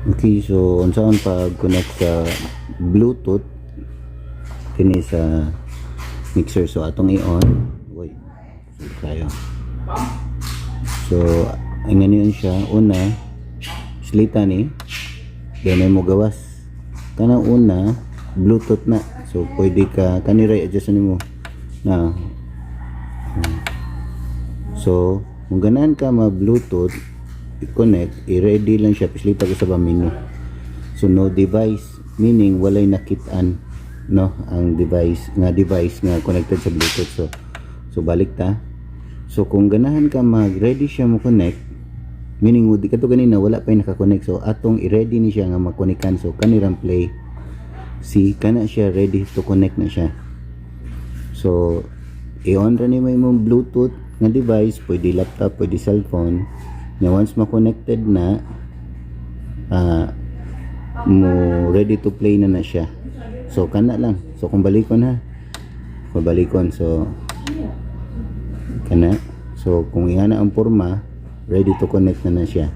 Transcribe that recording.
Okay, so unsaon pag connect sa Bluetooth kini sa mixer? So atong i-on. Uy, so tayo. So ang yun siya, una slita ni, then ay mo gawas kanang una, Bluetooth na. So pwede ka kanira i-adjust nimo na. So kung ganahan ka ma Bluetooth i-connect, i-ready lang siya, pislita ko sa menu. So no device, meaning walay nakitaan, no, ang device nga connected sa Bluetooth. So balik ta. So kung ganahan ka mag ready siya mo connect, meaning di kato ganina wala pa yung naka-connect. So atong i-ready ni siya nga makonekan. So kanirang play. See, kana siya, ready to connect na siya. So i-on ra nimo imong Bluetooth nga device, pwede laptop, pwede cellphone. Nya once ma-connected na, mo ready to play na na siya. So kana lang. So kung balikon ha. Kung balikon, so kana. So kung ingana ang porma, ready to connect na na siya.